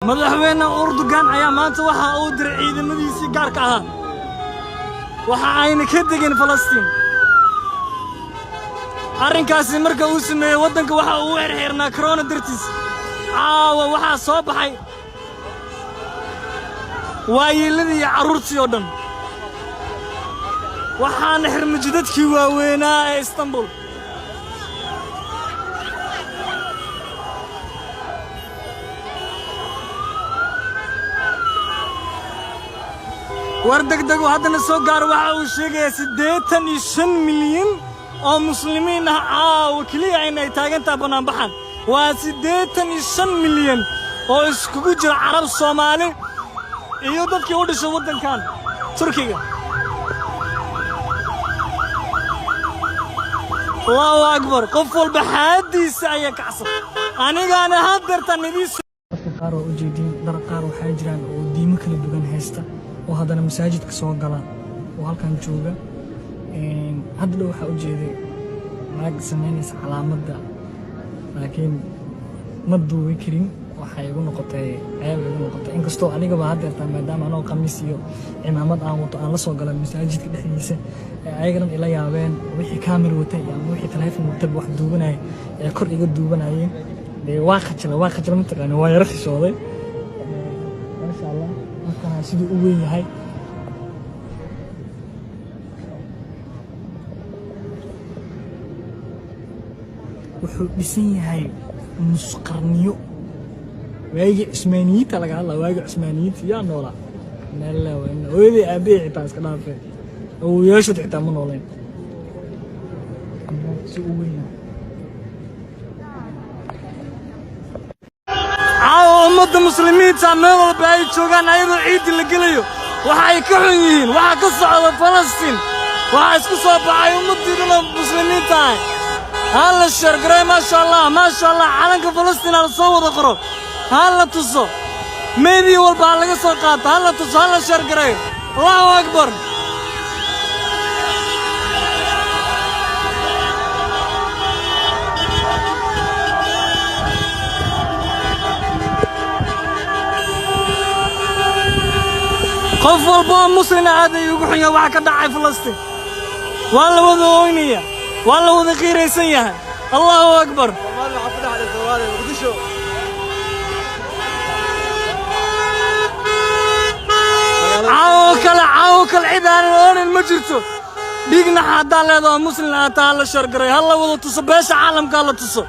Madaxweyne Erdogan ayaa maanta waxa uu diray ciidamadiisii gaarka ahaa, waxa ayna ka degeen Falastiin. Arrinkaasi marka uu sameeyey, waddanka waxa uu u xirxirnaa corona dartiis. Caawa waxaa soo baxay waayeelladii iyo carruurtii oo dhan, waxaana xirmay jidadkii waaweynaa ee Istanbul. War degdegu haddana soo gaaro waxa uu sheegayaa 85 milyan oo Muslimiin ah caawa keliya in ay taagan tahay bannaanbaxan. Waa 85 milyan oo iskugu jira Carab, Soomaali iyo dadkii u dhashay waddankan Turkiga. Allahu akbar! Qof walba xaaddiisa ayaa kacsan. Anigaana haddeertaan idiin Dadka qaar waa ujeediin, dar qaar waxaa jiraan oo diimo kala duwan haysta oo haddana masaajidka soo gala oo halkan jooga. Hadda dhow waxaa ujeeday naag samaynaysa calaamadda, laakiin ma duubi karin. Waxay igu noqotay ceeb igu noqotay, inkastoo anigaba haddeertaa maadaama anoo qamiis iyo cimaamad aan wato aan la soo galay masaajidka dhexdiisa, ee ayagana ila yaabeen. Wixii kaamera watay ama wixii taleefon watay wax duubanaya ee kor iga duubanayeen, dee waa khajala, waa khajala, mataqaana, waa yaro xishooday. Maasha Allah, markana siduu u weyn yahay. Wuxuu dhisan yahay nusqarniyo, waagii Cusmaaniyiinta laga hadlaa. Waagii Cusmaaniyiinta yaa noolaa? Meel hooyadii aabahey xitaa iska dhaafee, awowayaashood xitaa ma nooleen. Si u weyn yahay. Caawa ummadda Muslimiinta meel walba ay joogaan, ayadoo ciiddi la gelayo, waxa ay ka xun yihiin waxaa ka socda Falastiin. Waxaa isku soo baxay ummaddii dhan oo Muslimiinta ah. Ha la share garay. Maasha Allah, maasha Allah. Calanka Falastiin ha la soo wada qoro, ha la tuso, media walba ha laga soo qaato, ha la tuso, ha la share garay. Allahu akbar! Qof walba oo Muslina aad ay ugu xun yahay waxa ka dhacay Falastiin. Waa la wada ooynaya, waa la wada qiiraysan yahay. Allahu akbar! Soomaali waxaa ku dhacday, Soomaaliya, Muqdisho. Caawo kale, caawo kale cid aanan oonin ma jirto. Dhiigna haddaa leedaho, Muslim aad taa, la share garay, ha la wada tuso, beesha caalamka ha la tuso.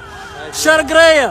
Share gareeya.